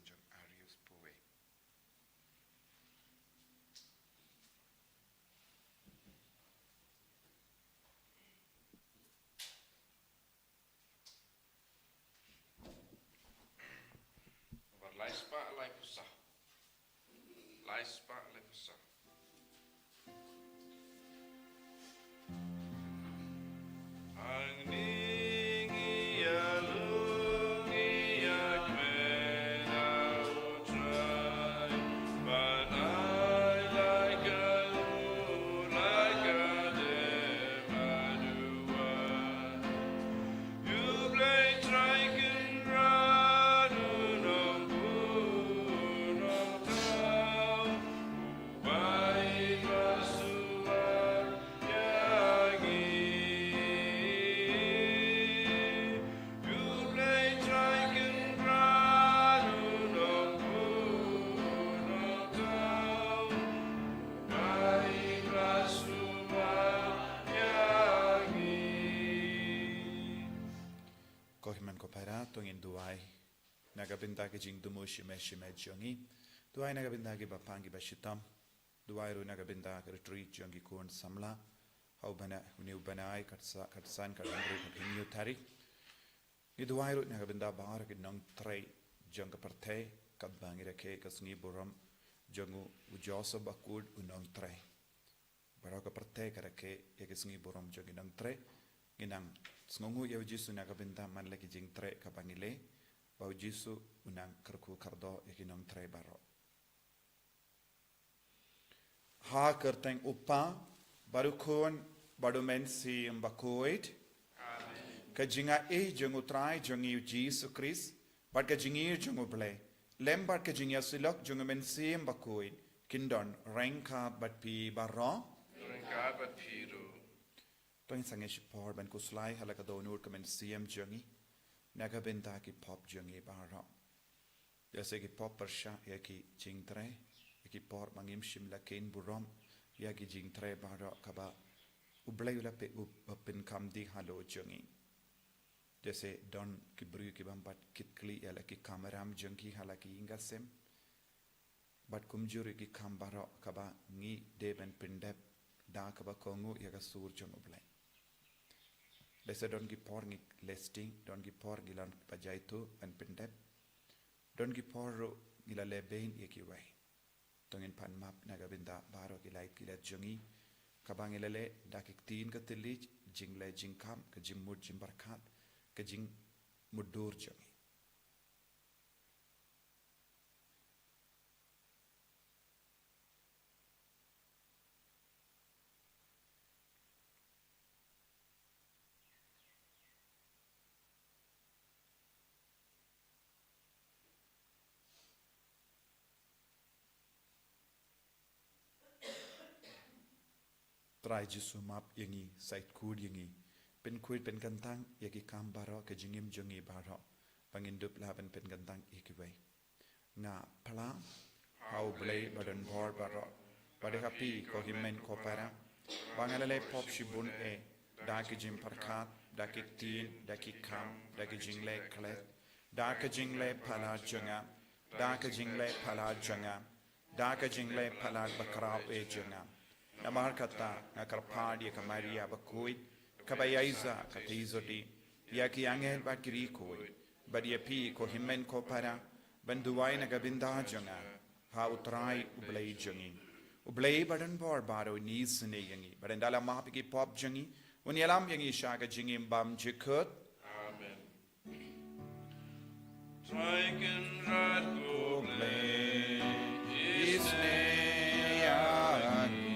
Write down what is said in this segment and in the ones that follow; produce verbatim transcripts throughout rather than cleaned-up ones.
Jong Arius Pue. Bar lai spah lai phew saw. Lai spah lai phew saw. Ko hynmen ko para, to ngin duwai na ka bynta ki jingthmu shimet shimet jong ngi. Duwai na ka bynta ki bapang ki bashitom. Duwai ruh na ka bynta ka retreat jong ki khun samla ha u bnai, une u bnai, khatsan, khathynriew, khathynñiew tarik. Ngi duwai ruh na ka bynta baroh ki nongtrei jong ka pyrthei, katba ngi rakhe ïa ka sngi burom jong u, u Joseph Bakhuid u nongtrei. Baroh ka pyrthei ka rakhe ïa ka sngi burom jong ki nongtrei. Ngi nang sngewnguh ïa u Jisu na ka bynta man la ki jingtrei kaba ngi leh, ba u Jisu u nang kyrkhu kyrdoh ïa ki nongtrei baroh. Ha ka kyrteng u Kpa, bad u Khun, bad u Mynsiem Bakhuid. Amen. Ka jingaiei jong u Trai jong ngi u Jisu Khrist, bad ka jingïeit jong u Blei, lem bad ka jingïasyllok jong u Mynsiem Bakhuid, kin don ryngkat bad phi baroh. Ryngkat bad phi ruh. To ngin sangeh shipor ban khuslai ha la ka dohnud ka mynsiem jong ngi na ka bynta ki pop jong ngi baroh. Ïa sa ki pop pyrshah ïa ki jingtrei, ïa ki por ba ngim shym la kheiñ burom ïa ki jingtrei baroh kaba u Blei u la pyn, u, u pynkham dih halor jong ngi. Jong sa don ki briew ki bym pat kit khlieh ïa la ki kam ram jong ki ha la ki ïing ka sem. Bad kumjuh ruh ki kam baroh kaba ngi dei ban pyndep da kaba kohnguh ïa ka sur jong u Blei. Lehse don ki por ngi leh sting, don ki por ngi long ba jaituh ban pyndep. Don ki por ruh ngi la leh beiñ ïa kiwei. To ngin pan map na ka bynta baroh ki lait ki lait jong ngi kaba ngi la leh da ki ktien ka thylliej, jingleh jingkham, ka jingmut jingpyrkhat, ka jingmutdur jong ngi. Trai Jisu, map ïa ngi, shait khuid ïa ngi, pynkhuid pynkyntang ïa ki kam baroh, ka jingim jong ngi baroh, ba ngin dup lah ban pynkyntang ïa kiwei. Nga phla ha U Blei ba don bor baroh, bad ha phi ko hynmen ko para, ba nga la leh pop shibun eh, da ki jingpyrkhat, da ki ktien, da ki kam, da ki jingleh klet, da ka jingleh palat jong nga, da ka jingleh palat jong nga, da ka jingleh palat bakhraw eh jong nga. Namar kata nga kyrpad ïa ka Maria bakhuid, kaba ïaishah ka theisotti, ïa ki angel bad ki riewkhuid, bad ïa phi ko hynmen ko para, ban duwai na ka bynta jong nga ha U Trai U Blei jong ngi. U Blei ba don bor baroh un isynei ïa ngi, bad un da la map ïa ki pop jong ngi, un ïalam ïa ngi sha ka jingim bymjukut. Amen. Trai Kynrad ko Blei, isynei ïa ngi.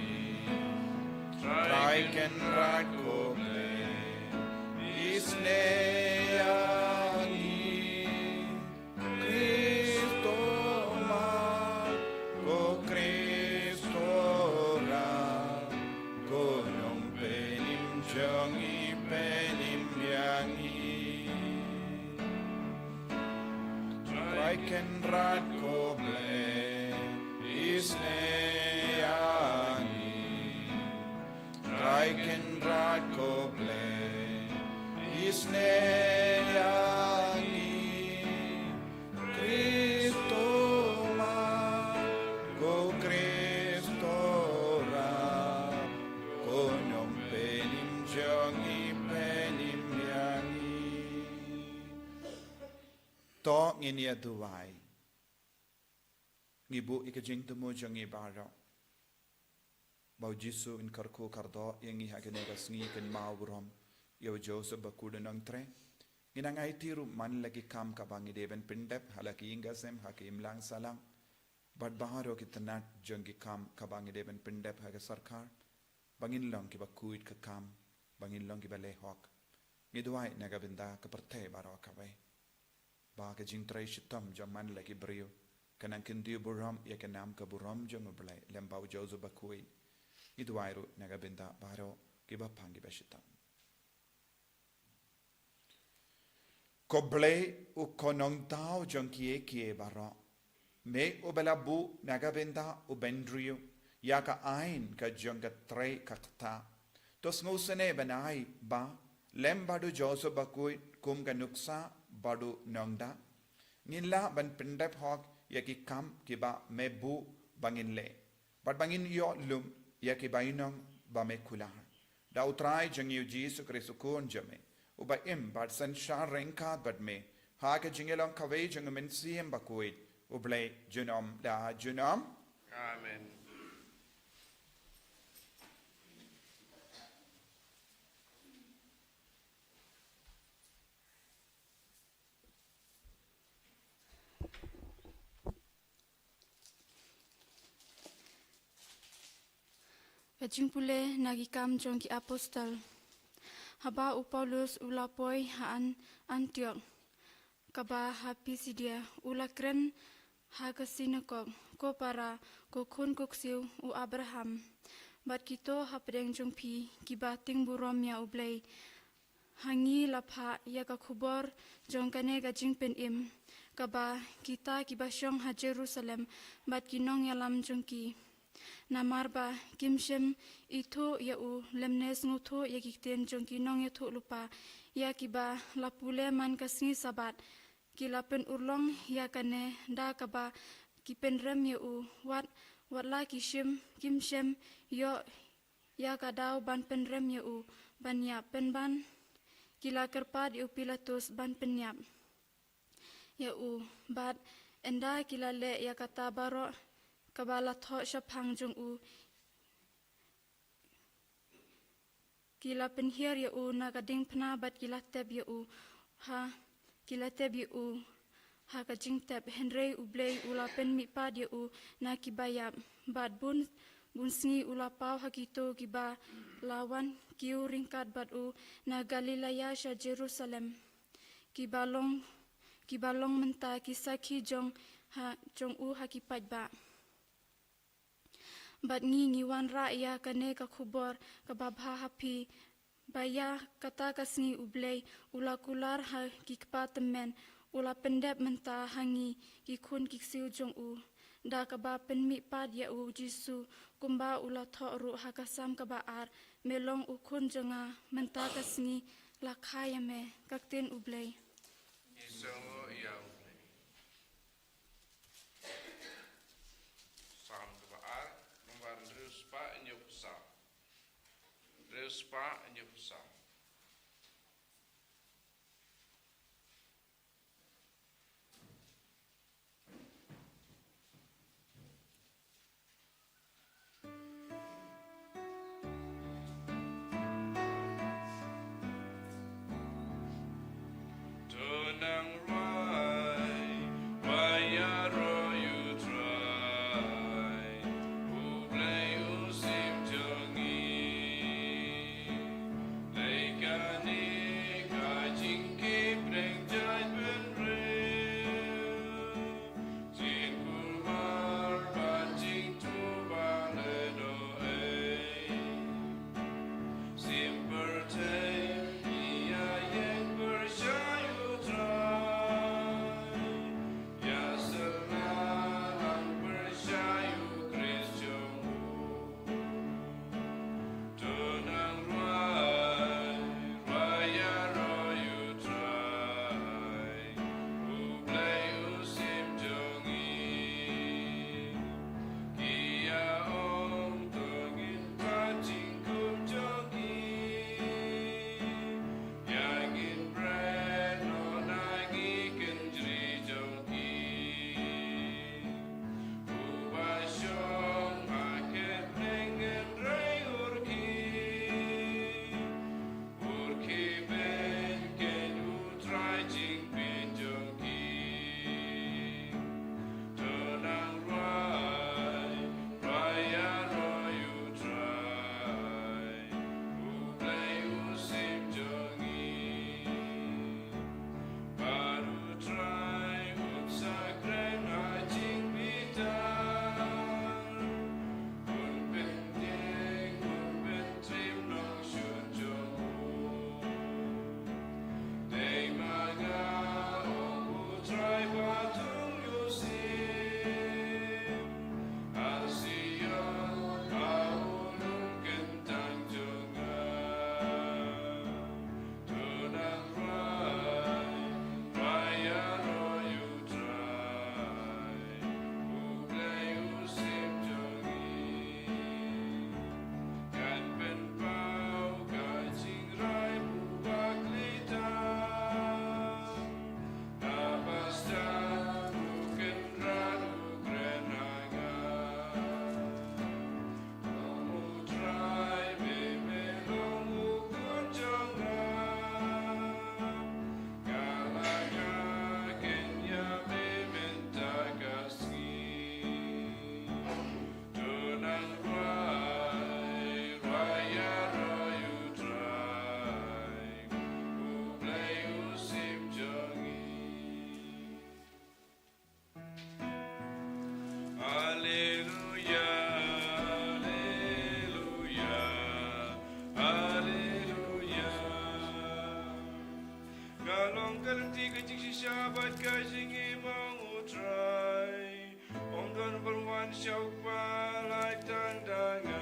Trai Kynrad ko Blei, isynei ïa ngi. Khristomar, ko Khristorad, ko nongpynim jong ngi, pynim ïa ngi. Trai Kynrad ko Blei, isynei ïa ngi. Trai Kynrad ko Blei, isynei ïa ngi. Khrist Ngin ïa duwai. Ngi buh ïa ka jingthmu jong ngi baroh ba U Jisu un kyrkhu kyrdoh ïa ngi ha kane ka sngi kynmaw burom ïa u Joseph Bakhuid u nongtrei. Ngin nang aiti ruh man la ki kam kaba ngi dei ban pyndep ha la ki ïing ki sem, ha ki imlang sahlang, bad baroh ki tnat jong ki kam kaba ngi dei ban pyndep ha ka sorkar, ba ngin long kiba khuid ka kam, ba ngin long kiba leh hok. Ngi duwai na ka bynta ka pyrthei baroh kawei, ba ka jingtrei shitom jong man la ki briew kan nang kyntiew burom ïa ka nam ka burom jong U Blei lem bad U Joseph Bakhuid. Ngi duwai ruh na ka bynta baroh kiba pang kiba shitom. Ko Blei, u ko nongthaw jong kiei kiei baroh, me uba la buh na ka bynta u bynriew ïa ka aiñ ka jong ka trei ka kata, to sngewsynei ban ai ba lem bad U Joseph Bakhuid kum ka nuksa bad u nongda, ngin lah ban pyndep hok ïa ki kam kiba me buh ba ngin leh, bad ba ngin ïoh lum ïa ki bainong ba me kular. Da U Trai jong ngi U Jisu Khrist u Khun jong me, uba im bad synshar ryngkat bad me ha ka jingïalong kawei jong U Mynsiem Bakhuid, U Blei junom la junom. Amen. Ka jingpule na ki Kam jong ki Apostol. Haba u Paulus u la poi ha An-, Antiok, kaba ha Pisidia, u la kren ha ka sinagog, ko para, ko khun ko ksiew u Abraham, bad kito hapdeng jong phi kiba tieng burom ïa U Blei, ha ngi la phah ïa ka khubor jong kane ka jingpynim, kaba kita kiba shong ha Jerusalem bad ki nongïalam jong ki. Namar ba kim shym ithuh ïa u lymne sngewthuh ïa ki ktien jong ki nongïathuhlypa, ïa kiba la pule man ka sngi Sabbath, ki la pynurlong ïa kane da kaba ki pynrem ïa u, wat, wat la ki shim, kim shym ïoh ïa ka daw ban pynrem ïa u ban ïap. Pynban ki la kyrpad ïa u Pilatus ban pynïap ïa u, bad ynda ki la leh ïa kata baroh kaba la thoh shaphang jong u, ki la pynhiar ïa u na ka diengphna bad ki la tep ïa u ha, ki la tep ïa u ha ka jingtep. Hynrei U Blei u la pynmihpat ïa u na kiba ïap. Bad bun, bun sngi u la paw ha kito kiba la wan kiew ryngkat bad u na Galilaya sha Jerusalem, kiba long, kiba long mynta ki sakhi jong ha, jong u ha ki paidbah. Bad ngi ngi wanrah ïa kane ka khubor kaba bha ha phi, ba ïa kata ka sngi U Blei u la kular ha ki kpa tymmen, u la pyndep mynta ha ngi ki khun ki ksiew jong u, da kaba pynmihpat ïa U Jisu, kumba u la thoh ruh ha ka Salm kaba ar: Me long u khun jong nga, mynta ka sngi la kha ïa me. Ka ktien U Blei. Ngi sngewnguh ïa U Blei. Salm kaba ar, nombar hynriew spah hynñiew phew saw. Hynriew spah hynñiew phew saw. Shabbat ka jingim ong U Trai, ong don ban wan sha U Kpa lait tang da nga.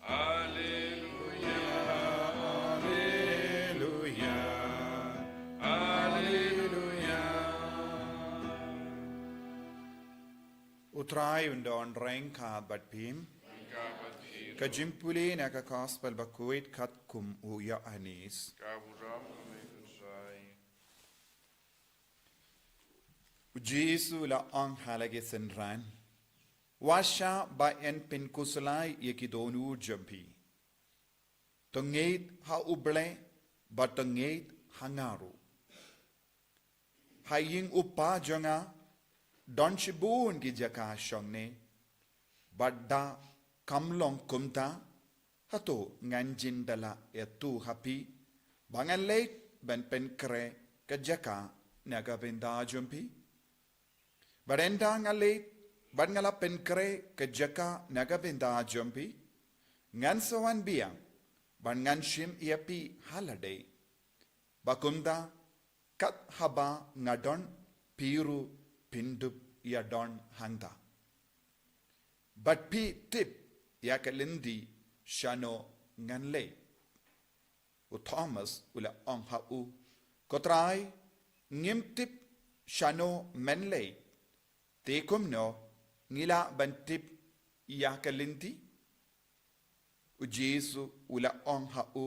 Alleluia, alleluia, alleluia. U Trai un don ryngkat bad phi. Ryngkat bad phi. Ka jingpule na ka Gospel bakhuid katkum u Ïoannis. Ka burom ïa me ko Trai. U Jisu u la ong ha la ki synran, wat shah ba yn pynkhuslai ïa ki dohnud jong phi. To ngeit ha U Blei bad to ngeit ha nga ruh. Ha ïing U Kpa jong nga don shibun ki jaka shongne. Bad da kam long kumta, hato ngan jin da la ïathuh ha phi ba ngan leit ban pynkhreh ka jaka na ka bynta jong phi? Bad ynda nga leit bad nga la pynkhreh ka jaka na ka bynta jong phi, ngan sa wan biang bad ngan shim ïa phi ha lade, ba kumta kat haba nga don, phi ruh phin dup ïa don hangta. Bad phi tip ïa ka lynti shano ngan leit? U Thomas u la ong ha u, ko Trai, ngim tip shano men leit, te kumno ngi lah ban tip ïa ka lynti? U Jisu u la ong ha u,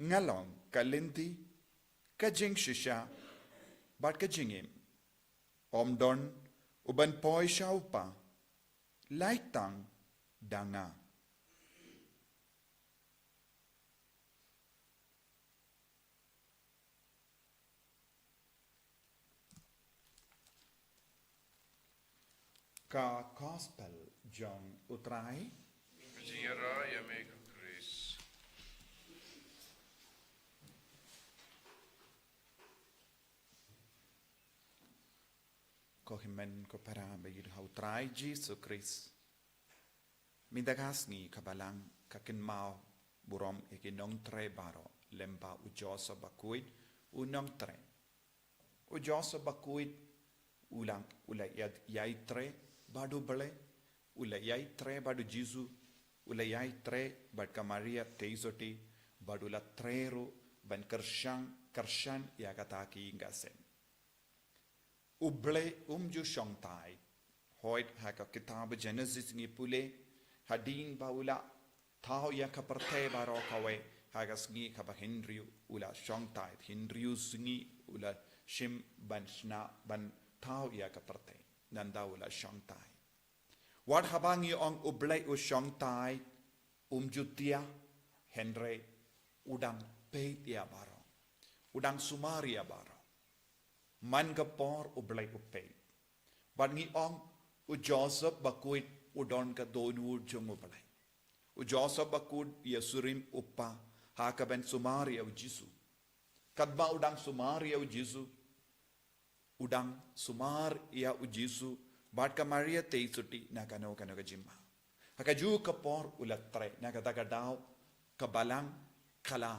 nga long ka lynti, ka jingshisha bad ka jingim. Ym don u ban poi sha U Kpa, lait tang da nga. Ka Gospel jong U Trai. Ka jingïarap ïa me ko Khrist. Ko hynmen ko para ba ïeit ha U Trai Jisu Khrist. Mynta ka sngi ka Balang ka kynmaw burom ïa ki nongtrei baroh, lyngba u Joseph bakhuid u nongtrei. U Joseph bakhuid u la, u la ïa, ïai trei bad U Blei, u la ïai trei bad U Jisu, u la ïai trei bad ka Maria Theisotti, bad u la trei ruh ban kyrshan, kyrshan ïa kata ka ïing ka sem. U Blei um ju shong tai. Hooid, ha ka kitab Genesis ngi pule, hadien ba u la thaw ïa ka pyrthei baroh kawei, ha ka sngi kaba hynriew u la shong tai, hynriew sngi u la shim ban shna, ban thaw ïa ka pyrthei. Nangta u la shong tai. Wat haba ngi ong U Blei u shong tai, um ju thiah, hynrei u dang peit ïa baroh. U dang sumar ïa baroh. Man ka por U Blei u peit. Bad ngi ong, u Joseph bakhuid u don ka dohnud jong U Blei. U Joseph bakhuid u ïa surim u kpa ha kaban sumar ïa u Jisu. Katba u dang sumar ïa u Jisu, u dang sumar ïa u Jisu bad ka Maria Theisotti na kano kano ka jingma. Ha kajuh ka por u la trei, na kata ka daw ka Balang ka la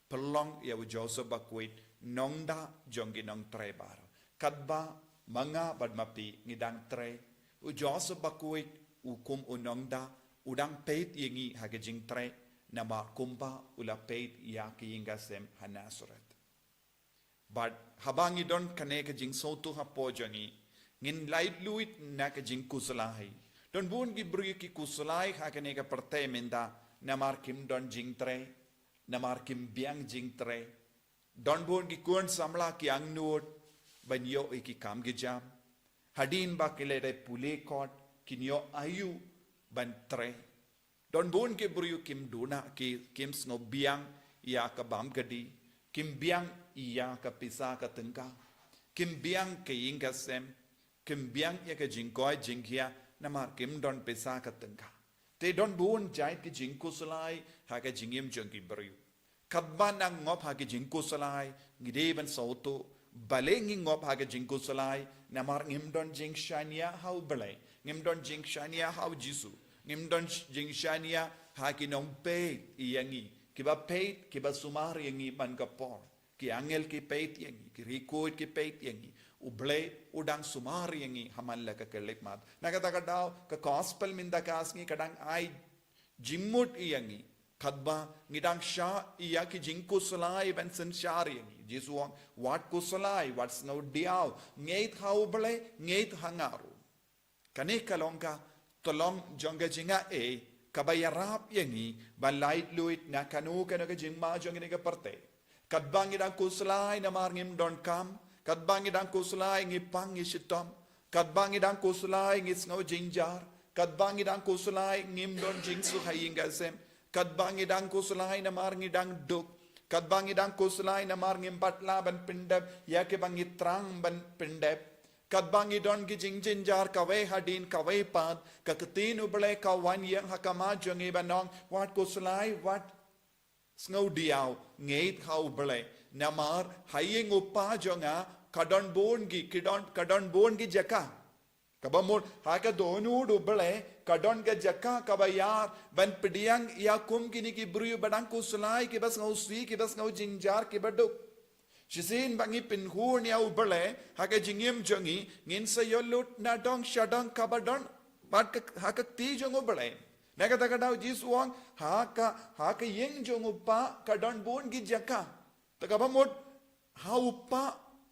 pynlong ïa u Joseph bakhuid nongda jong ki nongtrei baroh. Katba ma nga bad ma phi ngi dang trei, u Joseph bakhuid u kum u nongda, u dang peit ïa ngi ha ka jingtrei, namar kumba u la peit ïa ka ïing ka sem ha Nazareth. Bad haba ngi don kane ka jingsngewthuh hapoh jong ngi, ngin laitluid na ka jingkhuslai. Don bun ki briew ki khuslai ha kane ka pyrthei mynta, namar kim don jingtrei, namar kim biang jingtrei. Don bun ki khun samla ki angnud ban ïoh ïa ki kam ki jam. Hadien ba ki la dep pule kot, kin ïoh aïu ban trei? Don bun ki briew kim duna, ki, kim sngew biang ïa ka bam ka dih, kim biang ïa ka pisa ka tyngka, kim biang ka ïing ka sem, kim biang ïa ka jingkoit jingkhiah, namar kim don pisa ka tyngka. Te don bun jait ki jingkhuslai ha ka jingim jong ki briew. Katba nang ngop ha ki jingkhuslai, ngi dei ban sngewthuh, balei ngi ngop ha ki jingkhuslai, namar ngim don jingshaniah ha U Blei, ngim don jingshaniah ha u Jisu, ngim don jingshaniah ha ki nongpeit ïa ngi, kiba peit, kiba sumar ïa ngi man ka por. Ki angel ki peit ïa ngi, ki riewkhuid ki peit ïa ngi. U Blei u dang sumar ïa ngi ha man la ka khyllipmat. Na kata ka daw ka gospel mynta ka sngi ka dang ai jingmut ïa ngi. Katba ngi dang shah ïa ki jingkhuslai ban synshar ïa ngi. Jisu u ong, wat khuslai, wat sngewdiaw, ngeit ha U Blei, ngeit ha nga ruh. Kane ka long ka tyllong jong ka jingaiei kaba ïarap ïa ngi ban laitluid na kano kano ka jingma jong kane ka pyrthei. Katba ngi dang khuslai namar ngim donkam, katba ngi dang khuslai ngi pang ngi shitom, katba ngi dang khuslai ngi sngew jynjar, katba ngi dang khuslai ngim don jingsuk ha ïing ka sem, katba ngi dang khuslai namar ngi dang duk, katba ngi dang khuslai namar ngim pat lah ban pyndep ïa kiba ngi thrang ban pyndep, katba ngi don ki jingjynjar kawei hadien kawei pat, ka ktien U Blei ka wan ïeng ha khmat jong ngi ban ong, wat khuslai, wat sngewdiaw, ngeit ha U Blei. Namar ha ïing U Kpa jong nga ka don bun ki, ki don, ka don bun ki jaka. Kaba mut ha ka dohnud U Blei ka don ka jaka kaba ïar ban pdiang ïa kum kine ki briew ba dang khuslai, kiba sngewsih, kiba sngew jynjar, kiba duk. Shisien ba ngi pynhun ïa U Blei ha ka jingim jong ngi, ngin sa ïoh lut na dong sha dong kaba don bad ka, ha ka kti jong U Blei. Na kata ka daw Jisu u ong, ha ka, ha ka ïing jong U Kpa ka don bun ki jaka. Te kaba mut ha U Kpa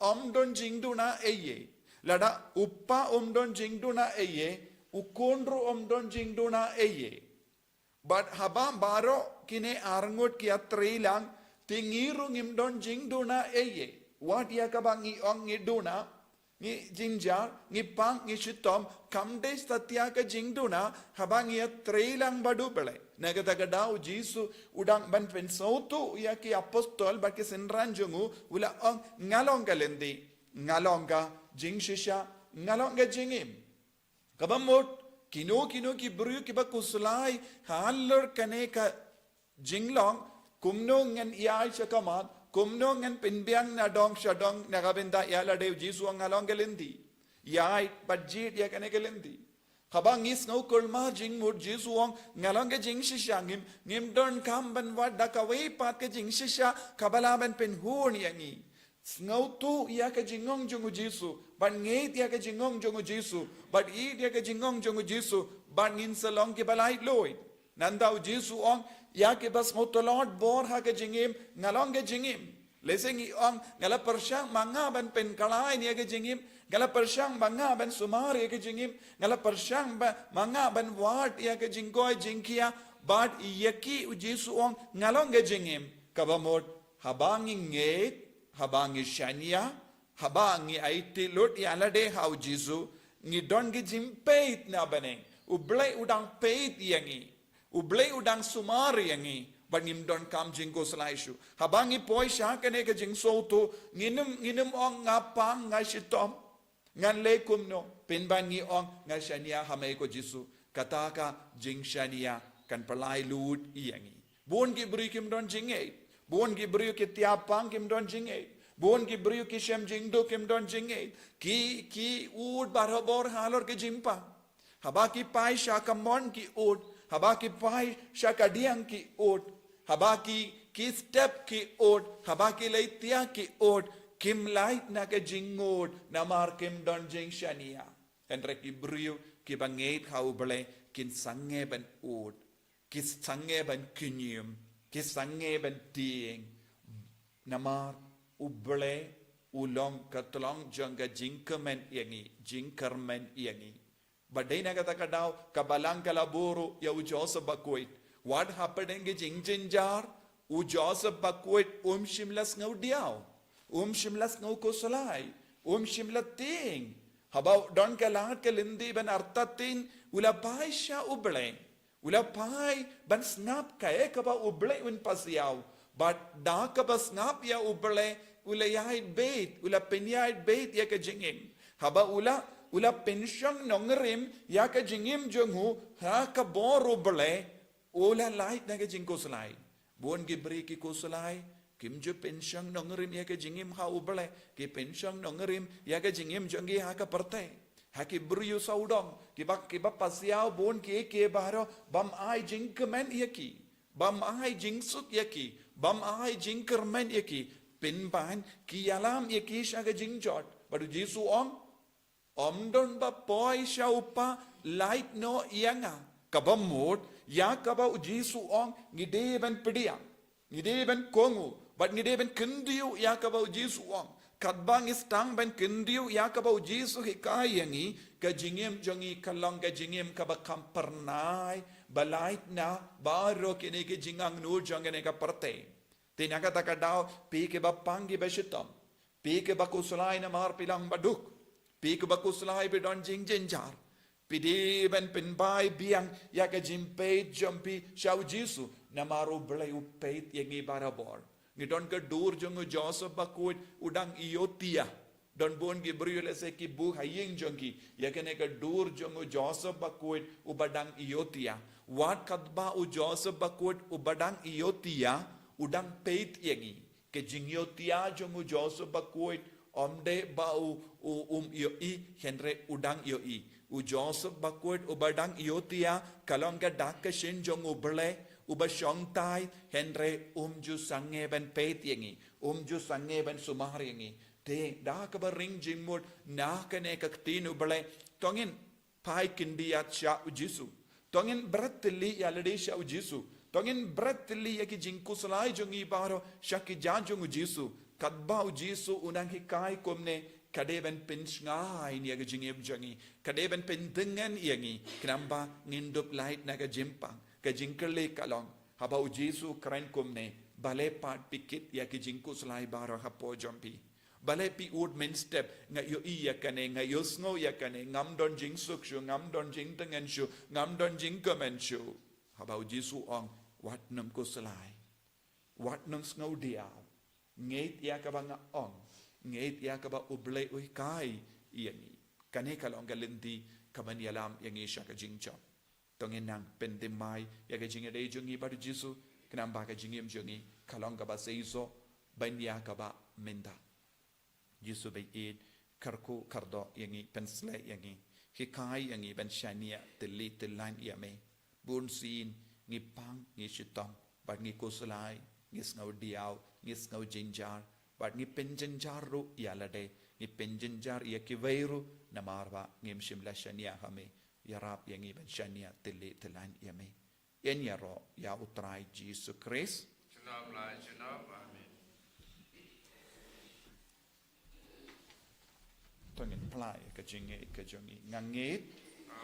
ym don jingduna eiei. Lada U Kpa um don jingduna eiei, U Khun ruh um don jingduna eiei. Bad haba baroh kine arngut ki ïatrei lang, te ngi ruh ngim don jingduna eiei. Wat ïa kaba ngi ong ngi duna, ngi jynjar, ngi pang, ngi shitom, kam dei satia ka jingduna haba ngi ïatrei lang bad U Blei. Na kata ka daw Jisu u dang ban pynsngewthuh ïa ki apostol bad ki synran jong u, u la ong, nga long ka lynti, nga long ka jingshisha, nga long ka jingim. Kaba mut kino kino ki briew kiba khuslai halor kane ka jinglong, kumno ngan ïaid sha khmat, kumno ngan pynbiang na dong sha dong, na ka bynta ïa lade. U Jisu u ong, nga long ka lynti. Ïaid bad jied ïa kane ka lynti. Haba ngi sngew kulmar jingmut, Jisu u ong, nga long ka jingshisha, ngim, ngim donkam ban wad da kawei pat ka jingshisha kaba lah ban pynhun ïa ngi. Sngewthuh ïa ka jingong jong U Jisu, bad ngeit ïa ka jingong jong U Jisu, bad ïeit ïa ka jingong jong U Jisu, bad ngin sa long kiba laitluid. Nangta U Jisu u ong ïa kiba sngewtlot bor ha ka jingim, nga long ka jingim. Lehse ngi ong, nga la pyrshang ma nga ban pynkhlaiñ ïa ka jingim, nga la pyrshang ma nga ban sumar ïa ka jingim, nga la pyrshang ba, ma nga ban wad ïa ka jingkoit jingkhiah, bad ïa ki U Jisu u ong, nga long ka jingim. Kaba mut haba ngi ngeit, haba ngi shaniah, haba ngi aiti lut ïa lade ha U Jisu, ngi don ki jingpeit na bneng. U Blei u dang peit ïa ngi. U Blei u dang sumar ïa ngi. Bad ngim donkam jingkhuslai shuh. Haba ngi poi sha kane ka jingsngewthuh, ngin ym, ngin ym ong, nga pang, nga shitom, ngan leh kumno. Pynban ngi ong, nga shaniah ha me ko Jisu. Kata ka jingshaniah kan pyllait lut ïa ngi. Bun ki briew kim don jingngeit. Bun ki briew ki tiap pang kim don jingngeit. Bun ki briew ki shem jingduk kim don jingngeit. Ki, ki ud barabor halor ki jingpang. Haba ki phai sha kamon ki ud. Haba ki phai sha kadiang ki ud. Haba ki, ki step ki ud. Haba ki leit thiah ki ud. Kim lait na ka jingngud namar kim don jingshaniah. Hynrei ki briew kiba ngeit ha U Blei kin sangeh ban ud. Ki sangeh ban kñium, ki sangeh ban tieng. Namar U Blei u long ka tyllong jong ka jingkyrmen ïa ngi, jingkyrmen ïa ngi. Bad dei na kata ka daw ka balang ka la buh ruh ïa u Joseph Bakhuid. Wat hapdeng ki jingjynjar, u Joseph Bakhuid um shym la sngewdiaw, um shym la sngewkhuslai, um shym la tieng. Haba u don ka lad ka lynti ban artatien, u la phai sha U Blei. U la phai ban sngap kaei kaba U Blei un pasiaw. Bad da kaba sngap ïa U Blei, u la ïaid beit, u la pynïaid beit ïa ka jingim. Haba u la, u la pynshong nongrim ïa ka jingim jong u ha ka bor U Blei, u la lait na ka jingkhuslai. Bun ki briew ki khuslai, kim ju pynshong nongrim ïa ka jingim ha U Blei, ki pynshong nongrim ïa ka jingim jong ki ha ka pyrthei. Ha ki briew sawdong, kiba, kiba pasiaw bun kiei kiei baroh, bym ai jingkmen ïa ki, bym ai jingsuk ïa ki, bym ai jingkyrmen ïa ki. Pynban ki ïalam ïa ki sha ka jingjot. Bad u Jisu u ong, ym don ba poi sha u Kpa lait noh ïa nga. Kaba mut, ïa kaba u Jisu u ong, ngi dei ban pdiang, ngi dei ban kohnguh, bad ngi dei ban kyntiew ïa kaba u Jisu u ong. Katba ngi sdang ban kyntiew ïa kaba u Jisu u hikai ïa ngi, ka jingim jong ngi ka long ka jingim kaba kham phyrnai, ba lait na baroh kine ki jingangnud jong kane ka pyrthei. Te na kata ka daw, phi kiba pang kiba shitom, phi kiba khuslai namar phi long baduk, phi kiba khuslai phi don jingjynjar, phi dei ban pynbai biang ïa ka jingpeit jong phi sha u Jisu, namar u Blei u peit ïa ngi barabor. Ngi don ka dur jong u Joseph Bakhuid, u dang ïohthiah. Don bun ki briew lehse ki buh ha ïing jong ki ïa kane ka dur jong u Joseph Bakhuid uba dang ïohthiah. Wat katba u Joseph Bakhuid uba dang ïohthiah u dang peit ïa ngi. Ka jingïohthiah jong u Joseph Bakhuid ym dei ba u, u um ïohi, hynrei u dang ïohi. U Joseph Bakhuid uba dang ïohthiah ka long ka dak ka shin jong u Blei uba shongthait, hynrei um ju sangeh ban peit ïa ngi, um ju sangeh ban sumar ïa ngi. Te da kaba ring jingmut na kane ka ktien u Blei, to ngin phai khyndiat sha u Jisu. To ngin bret thylli ïa lade sha u Jisu. To ngin bret thylli ïa ki jingkhuslai jong ngi baroh sha ki jait jong u Jisu. Katba u Jisu u nang hikai kumne, ka dei ban pynshngaiñ ïa ka jingim jong ngi, ka dei ban pyntngen ïa ngi, khnang ba ngin dup lait na ka jingpang, ka jingkylli ka long, haba u Jisu u kren kumne, balei pat phi kit ïa ki jingkhuslai baroh hapoh jong phi? Balei phi ud mynstep, nga ïohi ïa kane, nga ïohsngew ïa kane, ngam don jingsuk shuh, ngam don jingtngen shuh, ngam don jingkmen shuh? Haba u Jisu u ong, wat nym khuslai, wat nym sngewdiaw. Ngeit ïa kaba nga ong, ngeit ïa kaba u Blei u hikai ïa ngi. Kane ka long ka lynti kaban ïalam ïa ngi sha ka jingjop. To ngin nang pynthymmai ïa ka jingïadei jong ngi bad u Jisu, khnang ba ka jingim jong ngi ka long kaba seisoh ban ïa kaba mynta. Jisu ba ïeit, kyrkhu kyrdoh ïa ngi, pynshlei ïa ngi, hikai ïa ngi ban shaniah thylli thyllan ïa me. Bunsien ngi pang, ngi shitom, bad ngi khuslai, ngi sngewdiaw, ngi sngewjynjar, bad ngi pynjynjar ruh ïa lade, ngi pynjynjar ïa kiwei ruh, namar ba ngim shym la shaniah ha me. Ïarap ïa ngi ban shaniah thylli thyllan ïa me. Yn ïaroh ïa u Trai Jisu Khrist. Shalom, la, shalom, amen. To ngin phla ïa ka jingngeit ka jong ngi. Nga ngeit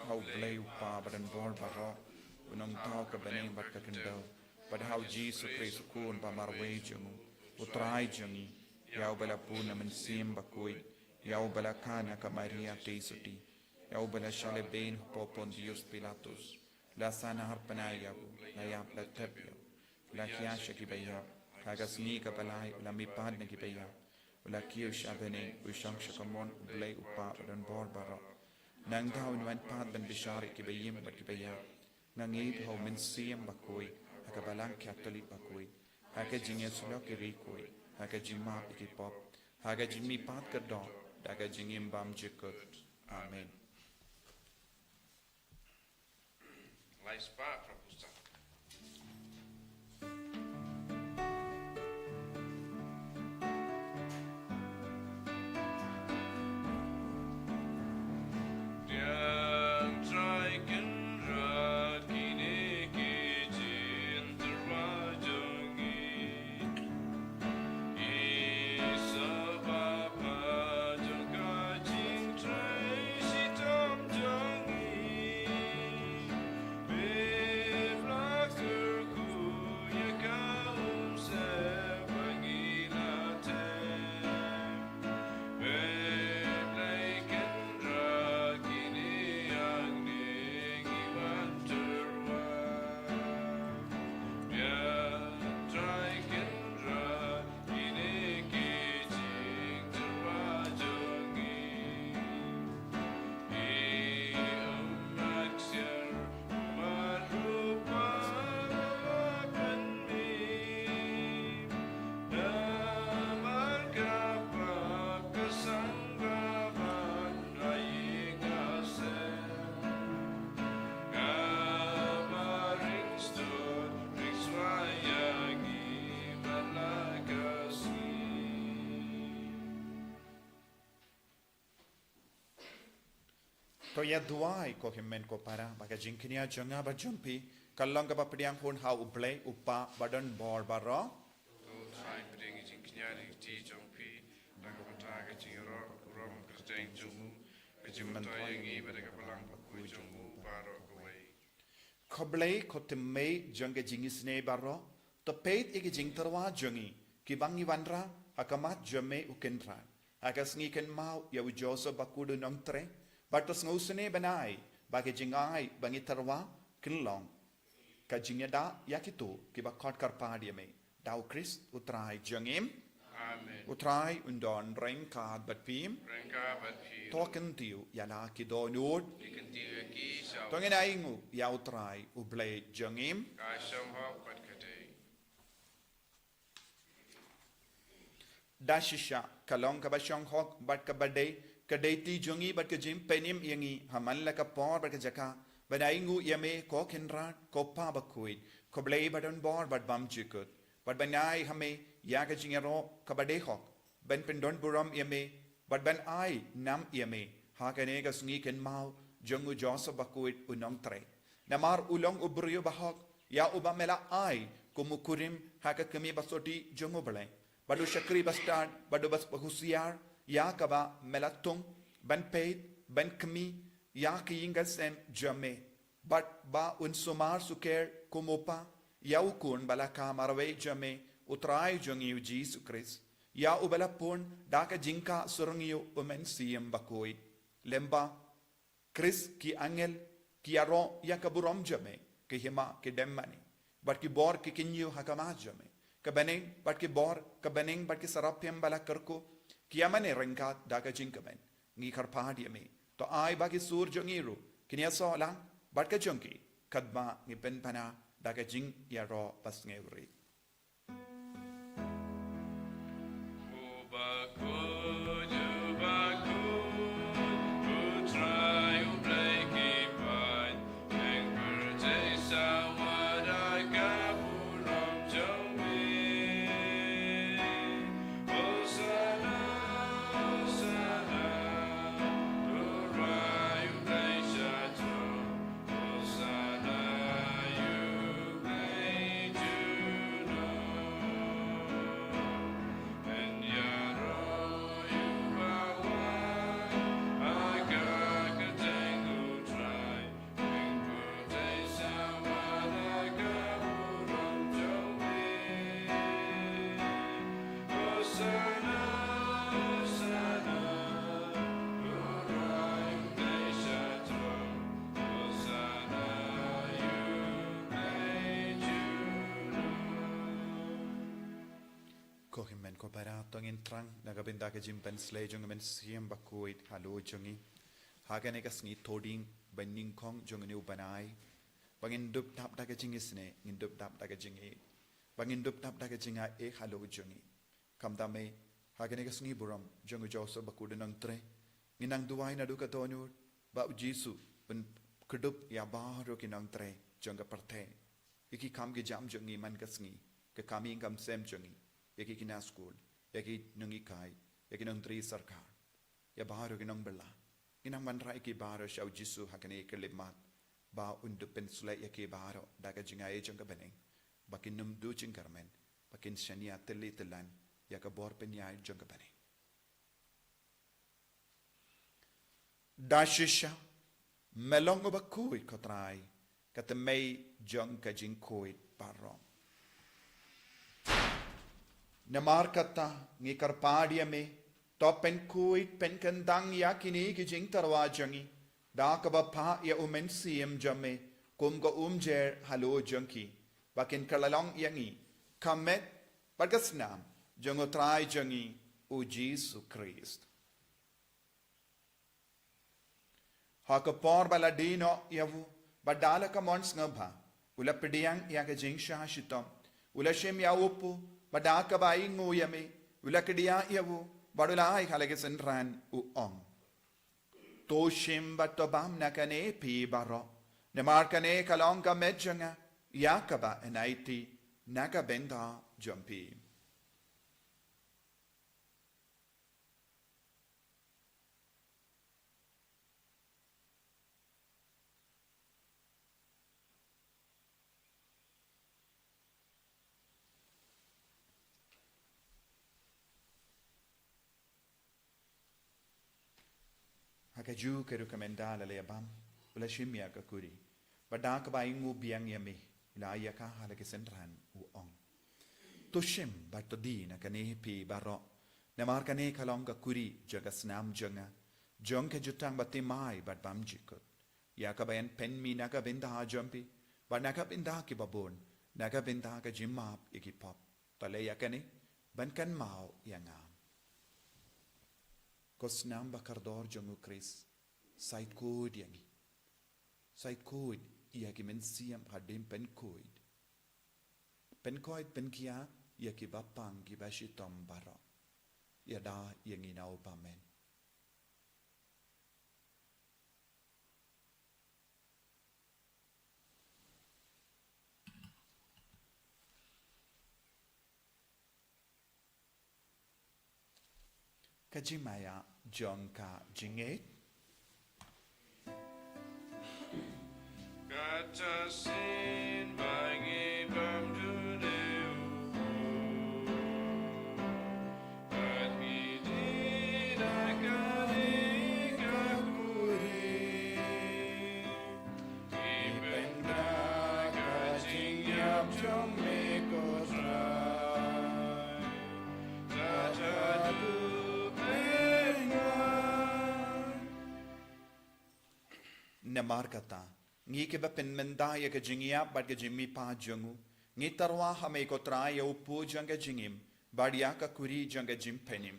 ha u Blei u Kpa badonbor baroh, u nongthaw ka bneng bad ka khyndew, bad ha u Jisu Khrist u Khun ba marwei jong u, u Trai jong ngi, ïa uba la bun na Mynsiem Bakhuid, ïa uba la kha na ka Maria Theisotti, ïa uba la shah lehbeiñ hapoh Pontius Pilatus, la sahnarphna ïa u, la ïap, la thep ïa u, la khia sha kiba ïap, ha ka sngi kaba lai u la mihpat na kiba ïap, u la kiew sha bneng, u shong sha kamon u Blei u Kpa badonbor baroh. Nangta un wan pat ban bishar ïa kiba im bad kiba ïap. Nga ngeit ha u Mynsiem Bakhuid, ha ka Balang Katholik bakhuid, ha ka jingïasyllok ïa ki riewkhuid, ha ka jingmap ïa ki pop, ha ka jingmihpat kyrdoh, da ka jingim bymjukut. Amen. Lai spah phra phew saw. Pdiang Trai Kynrad kine ki jingtyrwa jong ngi. Isa Baba jong ka jingtrei shitom jong ngi. Bad To ïa duwai ko hynmen ko para, ba ka jingkñia jong nga bad jong phi kan long kaba pdiang hun ha U Blei U Kpa badonbor baroh. To Trai, pdiang ïa ka jingkñia lynti jong phi, da ka bynta ka jingïaroh burom kyrteng jong u, ka jingmyntoi ïa ngi bad ka Balang Bakhuid jong u baroh kawei. Ko Blei, ko tymmen jong ka jingisynei baroh, to peit ïa ka jingtyrwa jong ngi kiba ngi wanrah ha khmat jong me U Kynrad, ha ka sngi kynmaw ïa u Joseph Bakhuid u nongtrei, bad to sngewsynei ban ai ba ka jingai ba ngi tyrwa kan long ka jingïada ïa kito kiba khot kyrpad ïa me. Da U Khrist U Trai jong ngi. Amen. U Trai un don ryngkat bad phi. Ryngkat bad phi. To kyntiew ïa la ki dohnud. Ngi kyntiew ïa ki sha. To ngin ainguh ïa U Trai U Blei jong ngi. Ka shong hok bad ka dei. Da shisha ka long kaba shong hok bad kaba dei, ka dei ti jong ngi bad ka jingpynim ïa ngi ha man la ka por bad ka jaka ban ainguh ïa me ko Kynrad, ko Kpa Bakhuid, ko Blei badonbor bad bymjukut, bad ban ai ha me ïa ka jingïaroh kaba dei hok, ban pyndonburom ïa me bad ban ai nam ïa me ha kane ka sngi kynmaw jong u Joseph Bakhuid u nongtrei. Namar u long u briew bahok ïa uba me la ai kum u kurim ha ka kmie basotti jong U Blei, bad u shakri bastad bad uba husiar ïa kaba me la thung ban peit, ban khmih ïa ka ïing ka sem jong me, bad ba un sumar sukher kum u kpa ïa u Khun ba la kha marwei jong me, U Trai jong ngi U Jisu Khrist, ïa uba la pun da ka jingkah surngiew U Mynsiem Bakhuid. Lymne Khrist, ki angel ki ïaroh ïa ka burom jong me, ki hima ki dem mane, bad ki bor ki kynñiew ha khmat jong me. Ka bneng bad ki bor, ka bneng bad ki saraphim ba la kyrkhu, ki ïa mane ryngkat da ka jingkmen. Ngi kyrpad ïa me, to ai ba ki sur jong ngi ruh kin ïasoh lang bad ka jong ki, katba ngi pynpaw da ka jingïaroh basngewrit. Ko hynmen ko para, to ngin thrang na ka bynta ka jingpynsleh jong U Mynsiem Bakhuid halor jong ngi ha kane ka sngi Thohdieng ba nyngkong jong une u bnai, ba ngin dup dap da ka jingisynei, ngin dup dap da ka jingïeit, ba ngin dup dap da ka jingaiei halor jong ngi. Khamtam eh, ha kane ka sngi burom jong u Joseph Bakhuid u nongtrei, ngin nang duwai naduh ka dohnud ba U Jisu un kdup ïa baroh ki nongtrei jong ka pyrthei, ïa ki kam ki jam jong ngi man ka sngi, ka kam ïing kam sem jong ngi, ïa ki khynnah skul, ïa ki nonghikai, ïa ki nongtrei sorkar, ïa baroh ki nongbylla. Ngin nang wanrah ïa ki baroh sha U Jisu ha kane ka khyllipmat, ba un dup pynsleh ïa ki baroh da ka jingaiei jong ka bneng, ba kin ym duh jingkyrmen, ba kin shaniah tylli tyllan ïa ka bor pynïaid jong ka bneng. Da shisha, me long uba khuid ko Trai, ka tymmen jong ka jingkhuid baroh. Namar kata ngi kyrpad ïa me, to pynkhuid pynkyndang ïa kine ki jingtyrwa jong ngi da kaba phah ïa U Mynsiem jong me kum ka umjer halor jong ki, ba kin kylla long ïa ngi ka met bad ka snam jong U Trai jong ngi U Jisu Khrist. Ha ka por ba la die noh ïa u, bad da la ka mon sngewbha, u la pdiang ïa ka jingshah shitom, u la shim ïa u kpu, bad da kaba ainguh ïa me, u la kdiah ïa u, bad u la ai ha la ki synran, u ong: To shim bad to bam na kane phi baroh, namar kane ka long ka met jong nga ïa kaba yn aiti na ka bynta jong phi. Kajuh ka ruh ka mynta la leh bam, u la shim ïa ka kuri. Bad da kaba ainguh biang ïa me, u la ai ïa ka ha la ki synran, u ong: To shim bad to die na kane phi baroh. Namar kane ka long ka kuri jong ka snam jong nga, jong ka jutang bathymmai bad bymjukut, ïa kaba yn pynmih na ka bynta jong phi bad na ka bynta kiba bun, na ka bynta ka jingmap ïa ki pop. To leh ïa kane ban kynmaw ïa nga. Ko snam ba kordor jong u Khrist, sa ïeit khuid ïa ngi. Sa ïeit khuid ïa ki mynsiem hadien pynkhuid. Pynkhuid pynkhia ïa kiba pang kiba shitom baroh. Ïada ïa ngi na u bymman. Ka jingmaïa jong ka jingngeit. Kata shisien ba ngi bam dune u bad ngi die da kane ka kuri. Ngi pynbna ka jingïap jong me ko Trai. Kata du pynban. Namar kata, ngi kiba pynmynta ïa ka jingïap bad ka jingmihpat jong u, ngi tyrwa ha me ko Trai ïa u pud jong ka jingim bad ïa ka kuri jong ka jingpynim.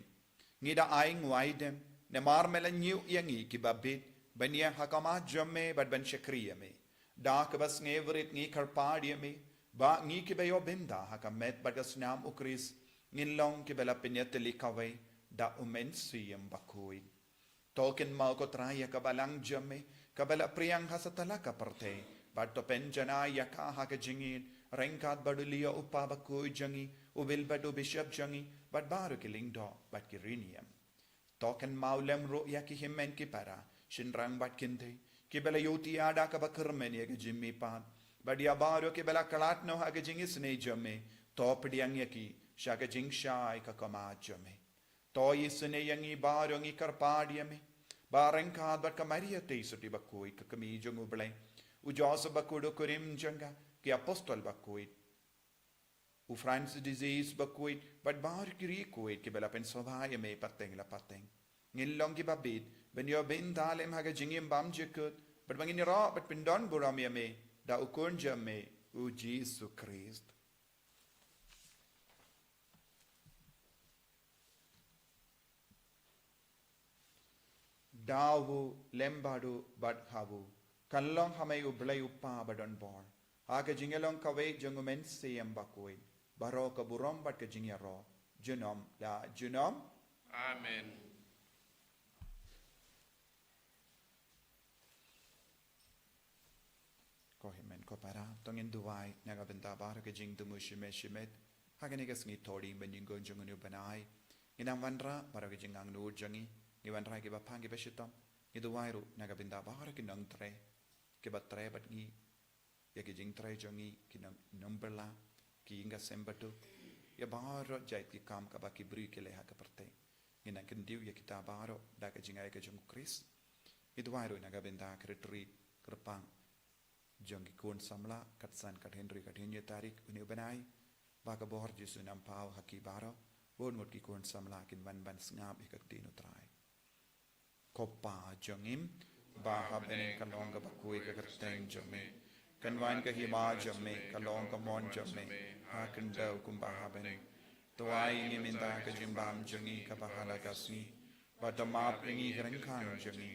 Ngi da ai nguaidem, namar me la ñiew ïa ngi kiba bit ban ïeng ha khmat jong me bad ban shakri ïa me. Da kaba sngewrit ngi kyrpad ïa me ba ngi kiba ïoh bynta ha ka met bad ka snam u Khrist ngin long kiba la pynïatylli kawei da u Mynsiem Bakhuid. To kynmaw ko Trai ïa ka balang jong me kaba la pdiang ha satlak ka pyrthei, bad to pynjanai ïa ka ha ka jingïeit ryngkat bad u Leo u Kpa Bakhuid jong ngi, u Wilbert u Bishop jong ngi, bad baroh ki lyngdoh bad ki riewniam. To kynmaw lem ruh ïa ki hynmen ki para, shynrang bad kynthei, kiba la ïohthiah da kaba kyrmen ïa ka jingmihpat bad ïa baroh kiba la khlad noh ha ka jingisynei jong me. To pdiang ïa ki sha ka jingshai ka khmat jong me. To isynei ïa ngi baroh, ngi kyrpad ïa me ba ryngkat bad ka Maria Theisotti Bakhuid ka kmie jong u Blei, u Joseph Bakhuid u kurim jong ka, ki apostol bakhuid, u Francis de Assisi Bakhuid bad baroh ki riewkhuid kiba la pynsngewbha ïa me pateng la pateng, ngin long kiba bit ban ïoh bynta lem ha ka jingim bymjukut, bad ba ngin ïaroh bad pyndonburom ïa me da u Khun jong me, u Jisu Khrist. Da u, lem bad u, bad ha u, kan long ha me u Blei u Kpa badonbor, ha ka jingïalong kawei jong u Mynsiem Bakhuid, baroh ka burom bad ka jingïaroh junom la junom. Amen. Ko hynmen ko para, to ngin duwai na ka bynta baroh ka jingthmu shimet shimet ha kane ka sngi Thohdieng Banyngkong jong une u bnai. Ngin nang wanrah baroh ka jingangnud jong ngi, ngi wanrah kiba pang kiba shitom. Ngi duwai ruh na ka bynta baroh ki nongtrei kiba trei bad ngi ïa ki jingtrei jong ngi, ki nong, nongbylla, ki ïing ka sem bad u, ïa baroh jait ki kam kaba ki briew ki leh ha ka pyrthei. Ngin nang kyntiew ïa kita baroh da ka jingai ka jong u Khrist. Ngi duwai ruh na ka bynta ka rit rit kyrpang jong ki khun samla, kat san, kat hynriew, kat hynñiew tarik une u bnai, ba ka bor Jisu un nang paw ha ki baroh, bun ngut ki khun samla kin wan ban sngap ïa ka ktien u Trai. Ko Pa jong ngi, ba ha bneng, kan long kaba khuid ka kyrteng jong me, kan wan ka hima jong me, kan long ka mon jong me ha khyndew kumba ha bneng. To ai ïa ngi mynta ka jingbam jong ngi kaba ha la ka sngi, bad to map ïa ngi ki ryngkang jong ngi,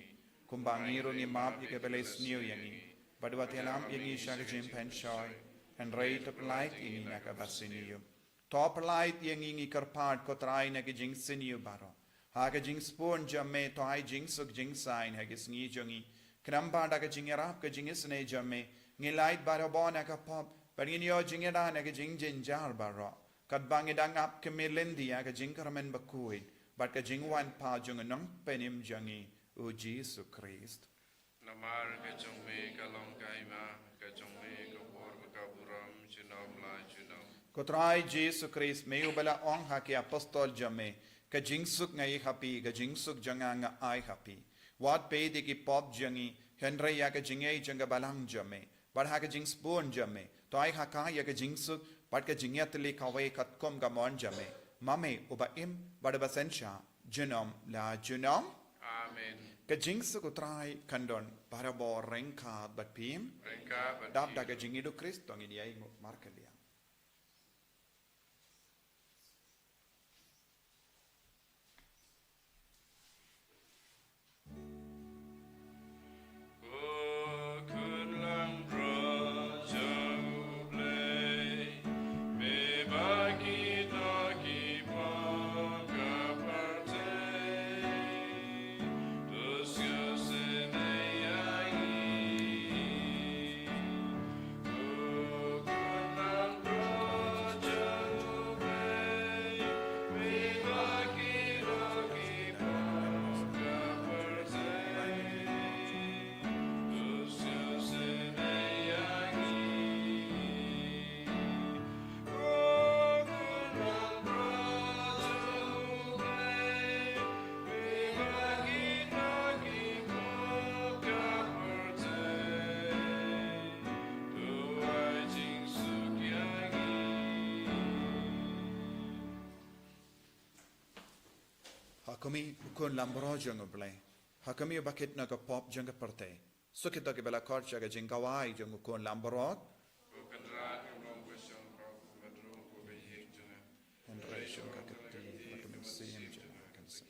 kumba ngi ruh ngi map ïa kiba la isniew ïa ngi, bad wat ïalam ïa ngi sha ka jingpynshoi, hynrei to pyllait ïa ngi na kaba sniew. To pyllait ïa ngi, ngi kyrpad ko Trai, na ka jingsniew baroh. Ha ka jingsbun jong me to ai jingsuk jingsaiñ ha ki sngi jong ngi, khnang ba da ka jingïarap ka jingisynei jong me, ngin lait barabor na ka pop, bad ngin ïoh jingïada na ka jingjynjar baroh, katba ngi dang ap khmih lynti ïa ka jingkyrmen bakhuid bad ka jingwan pat jong u Nongpynim jong ngi, u Jisu Khrist. Namar ka jong me ka long ka hima, ka jong me ka bor bad ka burom junom la junom. Ko Trai Jisu Khrist, me uba la ong ha ki apostol jong me, ka jingsuk nga ai ha phi, ka jingsuk jong nga nga ai ha phi. Wat peit ïa ki pop jong ngi, hynrei ïa ka jingïeit jong ka balang jong me, bad ha ka jingsbun jong me, to ai ha ka ïa ka jingsuk, bad ka jingïatylli kawei katkum ka mon jong me, ma me uba im, bad uba synshar, junom la junom. Amen. Ka jingsuk U Trai kan don barabor ryngkat bad phi. Ryngkat bad phi. Dap da ka jingïeit U Khrist to ngin ïai nguh markylliang. Ha khmih, U Khun Lamro jong U Blei. Ha khmih, uba kit na ka pop jong ka pyrthei. Suk ïa kito kiba la khot sha ka jingkhawai jong U Khun Lamro. Hynrei shong ka kti bad ka mynsiem jong U kan sa.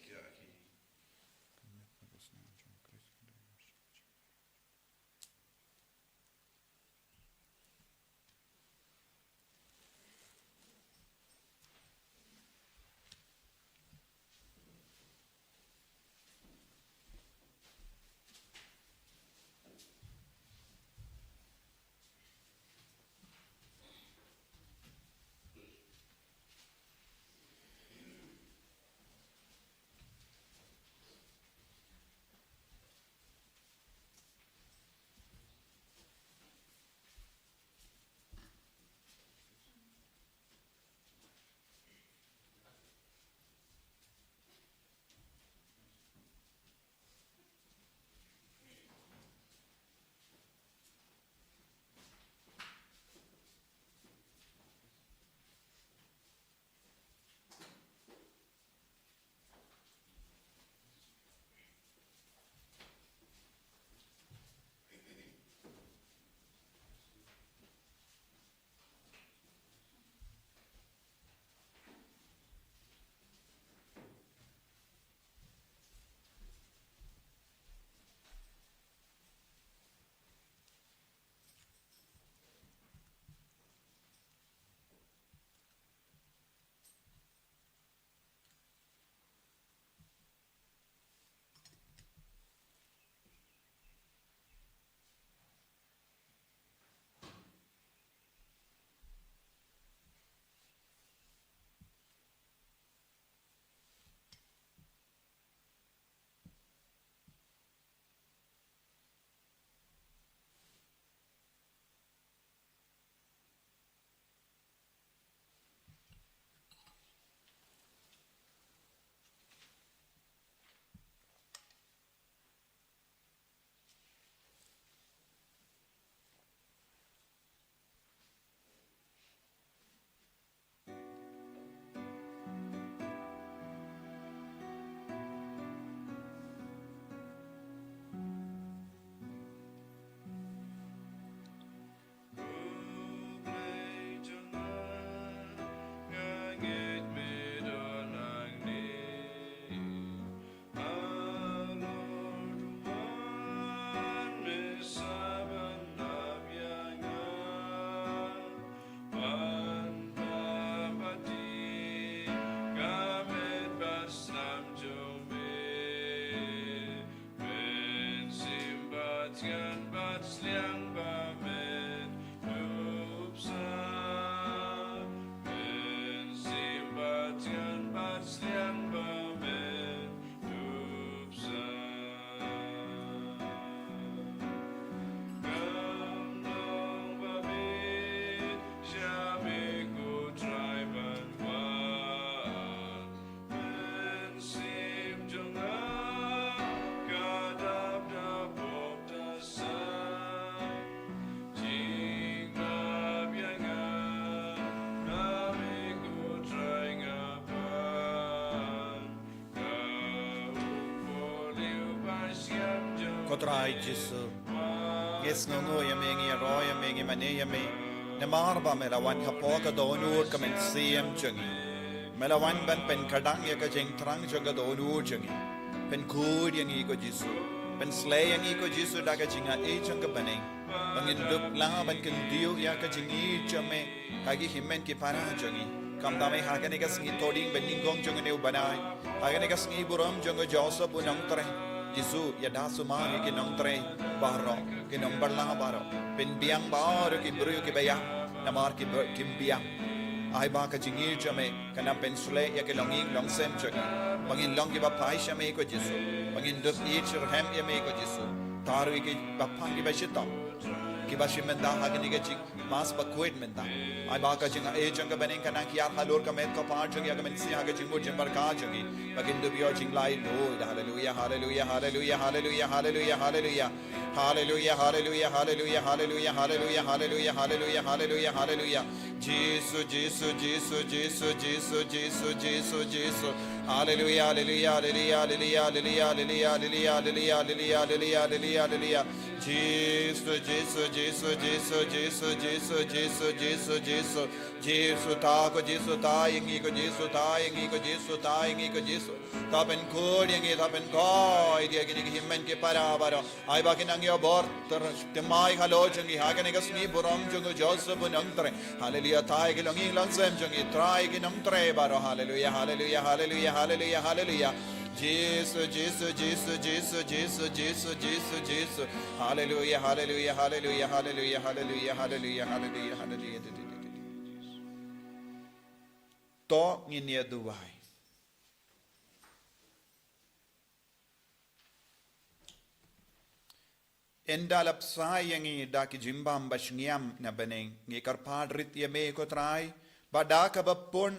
Ko Trai Jisu, ngi sngewnguh ïa me, ngi ïaroh ïa me, ngi mane ïa me. Namar ba me la wan hapoh ka dohnud ka mynsiem jong ngi. Me la wan ban pynkyrdan ïa ka jingthrang jong ka dohnud jong ngi. Pynkhuid ïa ngi ko Jisu. Pynshlei ïa ngi ko Jisu da ka jingaiei jong ka bneng. Ba ngin dup lah ban kyntiew ïa ka jingïeit jong me ha ki hynmen ki para jong ngi. Kumta me ha kane ka sngi to ding banyngkong jong une u bnai, ha kane ka sngi burom jong u Joseph u nongtrei. Jisu, ïada sumar ïa ki nongtrei baroh, ki nongbylla baroh. Pynbiang baroh ki briew kiba ïap namar ki br-, kim biang. Ai ba ka jingïeit jong me kan nang pynshlei ïa ki longïing longsem jong ngi. Ba ngin long kiba phai sha me ko Jisu. Ba ngin dup ïeit shitrhem ïa me ko Jisu. Tharai kiba phang kiba shitom, kiba shim bynta ha kane ka jing Mass bakhuid mynta. Ai ba ka jingaiei jong ka bneng kan nang kiar halor ka met ka par jong ngi, ïa ka mynsiem ha ka jingmut jingpyrkhat jong ngi. Ba kin dup ïoh jinglaitluid. Haleluia, haleluia, haleluia, haleluia, haleluia, haleluia. Haleluia, haleluia, haleluia, haleluia, haleluia, haleluia, haleluia, haleluia, haleluia. Jisu, Jisu, Jisu, Jisu, Jisu, Jisu, Jisu, Jisu. Haleluia, haleluia, haleluia, haleluia, haleluia, haleluia, haleluia, haleluia, haleluia, haleluia, haleluia. Jisu, Jisu, Jisu, Jisu, Jisu, Jisu, Jisu, Jisu, Jisu. Jisu, tha ko Jisu, tha ïa ngi ko Jisu, tha ïa ngi ko Jisu, tha ïa ngi ko Jisu. Tha pynkhuid ïa ngi, tha pynkhuid ïa kine ki hynmen ki para baroh. Ai ba kin nang ïoh bor tyrwa thymmai halor jong ngi ha kane ka sngi burom jong u Joseph u nongtrei. Haleluia, tha ïa ki longïing longsem jong ngi, Trai, ki nongtrei baroh. Haleluia, haleluia, haleluia, haleluia, haleluia. Jisu, Jisu, Jisu, Jisu, Jisu, Jisu, Jisu, Jisu. Haleluia, haleluia, haleluia, haleluia, haleluia, haleluia, haleluia, haleluia. To ngin ïa duwai. Ynda la bsa ïa ngi da ki jingbam ba shngiam na bneng, ngi kyrpad rit ïa me ko Trai, ba da kaba pun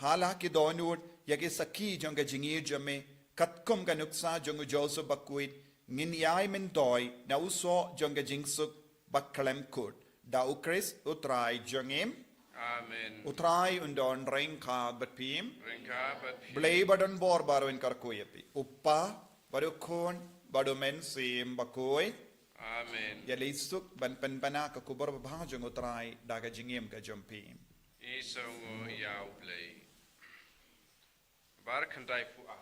ha la ki dohnud ïa ki sakhi jong ka jingïeit jong me, katkum ka nuksa jong u Joseph bakhuid, ngin ïai myntoi na u soh jong ka jingsuk ba khlem kut. Da u Khrist u Trai jong ngi. Amen. U Trai un don ryngkat bad phi. Ryngkat bad phi. Blei ba don bor baroh un kyrkhu ïa phi. U Kpa, bad u Khun, bad u Mynsiem Bakhuid. Amen. Ïa leit suk ban pynbna ka khubor babha jong u Trai da ka jingim ka jong phi. Ngi sngewnguh ïa U Blei. Bar khyndai phuh ah.